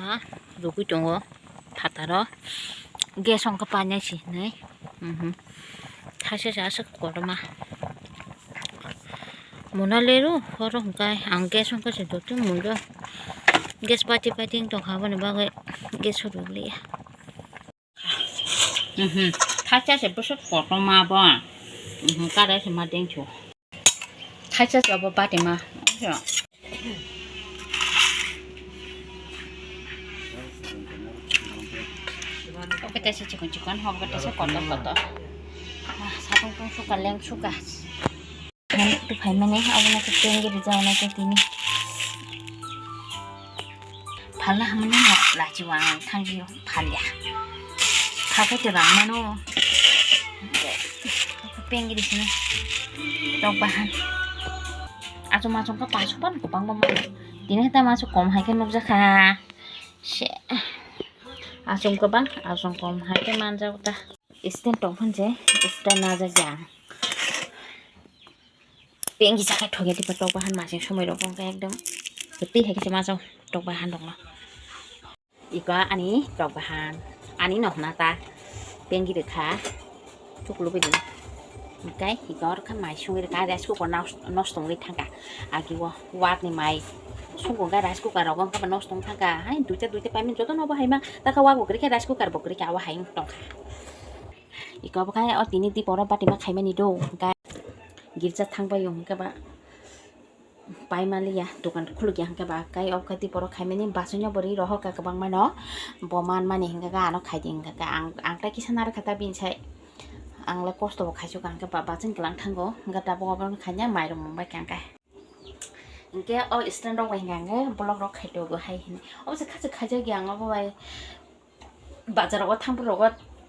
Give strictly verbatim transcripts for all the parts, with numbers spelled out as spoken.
Ha, rugwi tongo phataro. Gas wngkha painai se hinwi. Mhm. Thaisa se aswk kotorma. Mona leru, horo hwnkhe ang gas wngkha se dotun mundo. Gas pati pati wng tongkha, aboni bagwi gas o rwliya. Mhm. Thaisa se bwswk kotorma bo. Mhm, kare se ma dengsu. Thaisa se obo batima. Oke, tesa chikon chikon, obo tesa kotor kotor. Ah, satung tung suka, leng suka. Nang tu phai mani, abo na tu tengge rijao na tu tini. Phalna hamani no lachiwang thangwi phalya. Phakai te bang mano. Pengiri sini. Tok bahan. Achung achung ka pasu pan kupang bama. Tini hata masu kom hai ke nukjakha. Se. Achung ka bang, achung kom hai ke manjak ta. Isten tong phan je, isten najak ya. Pengki sakai thoge tipa tok bahan masing somoi rok wngkha ekdom. Twi hai khe ma jao tok bahan rok no. Iko ani tok bahan. Ani no hwna ta. Pengki rwkha. Thuklu bini. Hingkai iko rwkha mai sungwi rwkha rice cooker nos-, nosto wngwi thangkha. Agi o wak ni mai sungkha rice cooker rok wngkha nosto wng thangkha. Hai duita duita paimani joto no bo hai ma. Taka wak bo kwrwi khe rice cooker bo kwrwi khe abo hai wng tongkha. Iko bo khai o tini di poro bati ma khaimani do. Hingkai girja thang bai o hingke ba pai maliya, dokan khuluk ya hingke ba kai o kati poro khaimani basoino bo ri rohor ka kwbangma no bo man mani hingke ga ano khaidi hingke ga ang, ang tai kisa narwkha ta bini sai ang le kosto bo khaisuk hingke ba bachani kwlang thango hingke tabuk obo khaina mai rok mung bai kha hingke hingke o stand rok bai hingke vlog rok khai tongo hai hini obo se kha se khaijak ya ang obo bai. Bazar rogo thang phuru rogo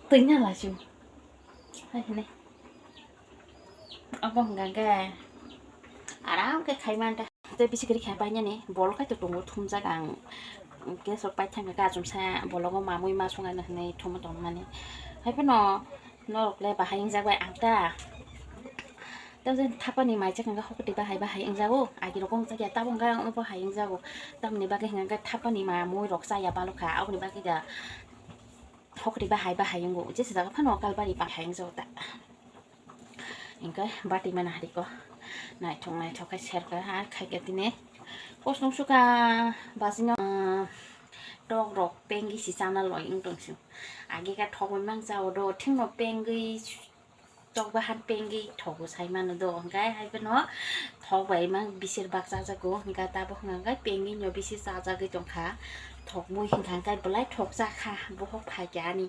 twi na lasu. Hai hini. Abo hwnka khe aram khe khai man ta. Tei bisi kwrwi khe painani bol khai to tongo thumjak ang. Gas rok pai thang khe achomsa bologo mamui ma songani hwnwi thumo tongmani. Hai phano norok le bahai wngjak bai ang ta. Tei thapani mai chakha hwnkhe hokoti bahai bahai wngjago, agi rok wngjakya tabuk hwnkhe obo hai wngjago. Tamoni bagwi hwnkhe thapani mamui rok chaya balokha, aboni bagwi da hokoti bahai bahai wngo. Jesa jaga phano kalbari bahai wngjago ta. Hwnkhe bati mana hariko naithok naithok khe serkha, ha khaikhe tini kosong sukha basino, ah, tok rok pengwi si chana loi wng tong sio. Agi khe thok bai mang chao do, thingno pengwi Tok bahan pengwi thogo sai mano do, hwnkhe hai phano thok bai mang bisir bak chajago, hwnkhe tabuk hwnkhe pengwi no bisir chajagwi tongkha. Thok mui hwnkha hwnkhe belai thok chakha, bohok phaikha ani.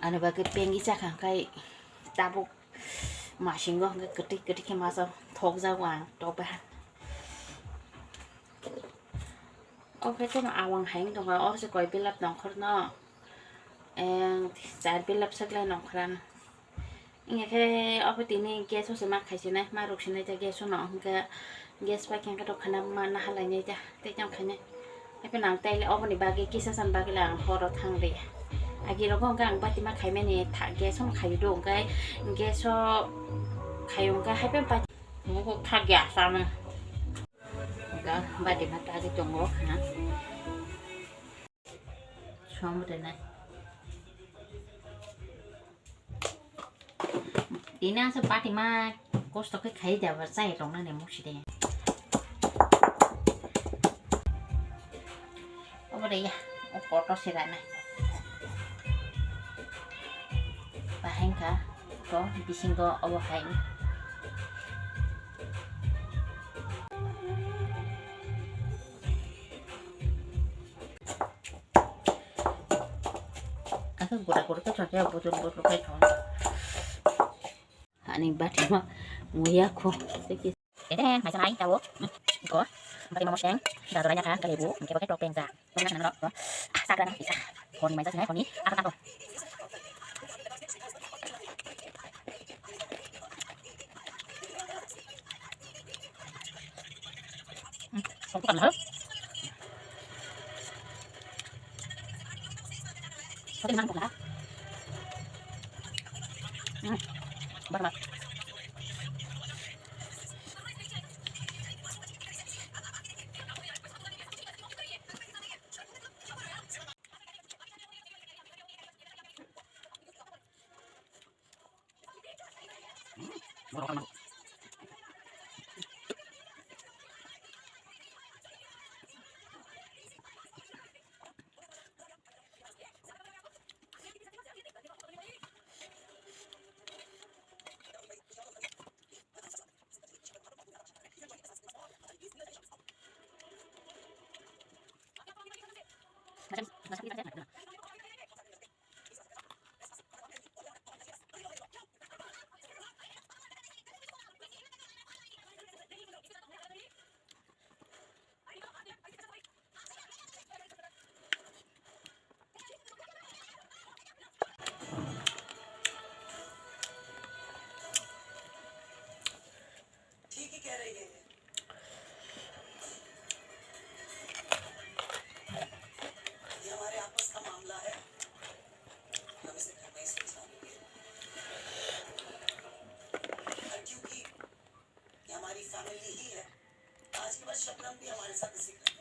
Ani bagwi pengwi chakha hwnkhe tabuk masingo hwnkhe kwtwi kwtwi khe masa thok jago ang tok bahan. O khe teno awang hai wng tongkha, o se koi belap nongkhorno, eng, char belap seklai nongkhorano. Wngya khe obo tini gas o se ma khaisinai, ma ruksinai ta gas o no, hwnkhe gas pai khe hwnkhe to khana ma naha lainai ta, tei tamo khainai. Haikhe nang taile oboni bagwi kisa san bagwi le ang horo thang rwya. Agi rogo hwnkhe ang bati ma khaimani tha-, gas o no khaio do, hwnkhe gas o khaio hwnkhe haikhe bai nugo thak ya samung. Ga bati ma tagi tongo ha. Som rwnai. Tini asa bati ma kosto khe khai da ba chai rok nani musi de. Obo de ya, o poto se rana. Bahai wngkha to bisingo obo hai. Aka gura gura khe chwng khe bujur bujur khai thong. Ani bati ma muya kho. Tete, mai sanai, tao. Iko. Bari mamo seng. Gajar banyak kan, kalebu. Mungkin pakai topeng sa. Banyak sana, bro. Ah, sakra nang, bisa. Koni mai sanai, koni. Apa tak, bro? Hmm, kok bukan, bro? Kok ini mangkuk, bro? Hmm, baru, bro. ठीक ही कह रही है। ये हमारे आपस का मामला है, हम इसे घर में ही सुलझा लेंगे। और क्योंकि ये हमारी फैमिली ही है, आज के बाद शबनम भी हमारे साथ इसी घर